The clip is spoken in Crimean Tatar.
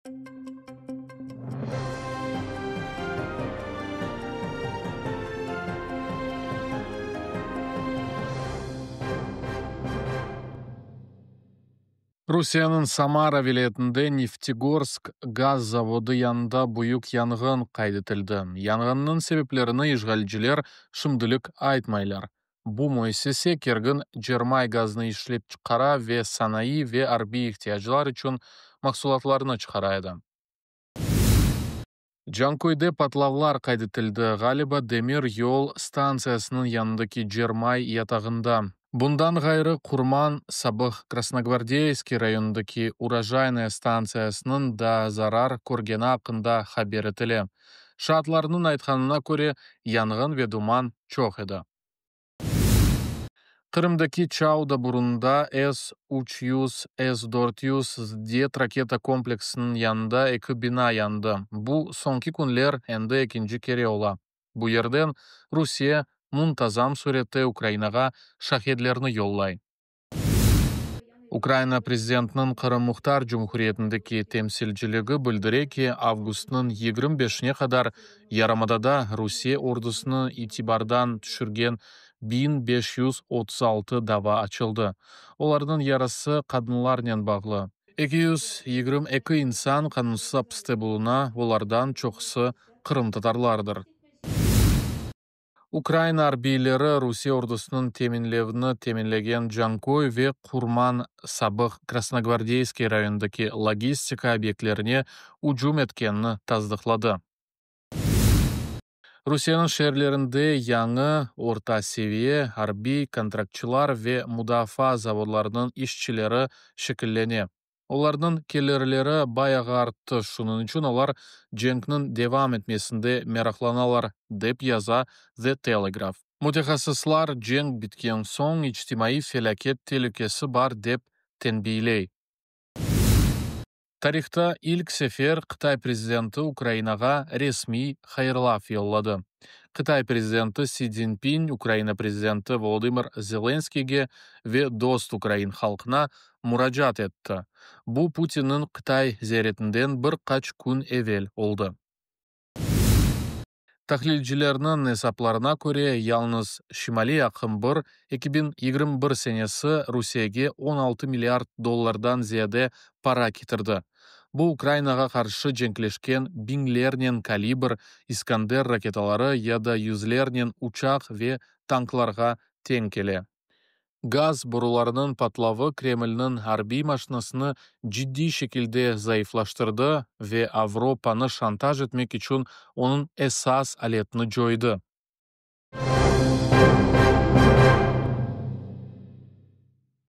Rusiyeniñ Samara vilâyetinde Neftegorsk gaz zavodı yanında büyük yanğın qayd etildi. Yanğınnıñ sebeplerini işğalciler şimdilik aytmaylar. Bu müessise kergin cermay gazını işlep çıqara ve sanayı ve arbiy ihtiyaclar içün mahsulatlarnı çıqara edi. Canköyde patlavlar qayd etildi, ğaliba, demir yol stantsiyasınıñ yanındaki cermay yatağında. Bundan ğayrı, Qurman, sabıq Krasnogvardeyskiy, rayonındaki Urojaynoye stantsiyasınıñ da zarar körgeni aqqında haber etile. Şaatlarnıñ aytqanına köre, yanğın ve duman çoq edi. Qırımdaki Çauda burnunda S-300, S-400 zıddiyet raketa kompleksiniñ yanında eki bina yandı. Bu, soñki künler endi ekinci kere ola. Bu yerden Rusiye muntazam sürette Ukrainağa şahedlerni yollay. Ukrayina prezidentiniñ Qırım Muhtar Cumhuriyetindeki temsilciligi bildire ki, avgustnıñ 25-ne qadar yarımadada Rusiye ordusını itibardan tüşürgen 1536 dava açıldı, olarnıñ yarısı qadınlarnen bağlı. 222 insan qanunsız apiste buluna, olardan çoqusı qırımtatarlardır. Ukrayina arbiyleri Rusiye ordusınıñ teminlevini teminlegen Canköy ve Qurman (sabıq Krasnogvardeyskiy) rayonındaki logistika obyektlerine ücüm etkenini tasdıqladı. Rusiyeniñ şeerlerinde yañı orta seviye arbiy kontraktçılar ve mudafaa zavodlarınıñ işçileri şekillene. Olarnıñ kelirleri bayağı arttı, şunıñ içün olar cenkniñ devam etmesinde meraqlanalar, dep yaza The Telegraph. Mütehassıslar cenk bitken soñ içtimaiy felâket telükesi bar, dep tenbiyley. Tarihta ilk sefer Qıtay prezidenti Ukrainağa resmiy hayırlav yolladı. Qıtay prezidenti Si Czinpin Ukraina prezidenti Volodımır Zelenskıyge ve dost ukrain halqına muracaat etti. Bu Putinniñ Qıtay ziyaretinden bir qaç kün evel oldı. Tahlilcilerniñ esaplarına köre, yalıñız Şimaliy aqım bir 2021 senesi Rusiyege 16 milliard dollardan ziyade para ketirdi. Bu Ukrayinağa qarşı cenkleşken biñlernen Kalibr, İskander raketaları ya da yüzlernen uçaq ve tanklarğa teñ kele. Gaz borularınıñ patlavı Kremlniñ arbiy maşinasını ciddiy şekilde zayıflaştırdı ve Avropanı şantaj etmek içün onıñ esas aletini coydı.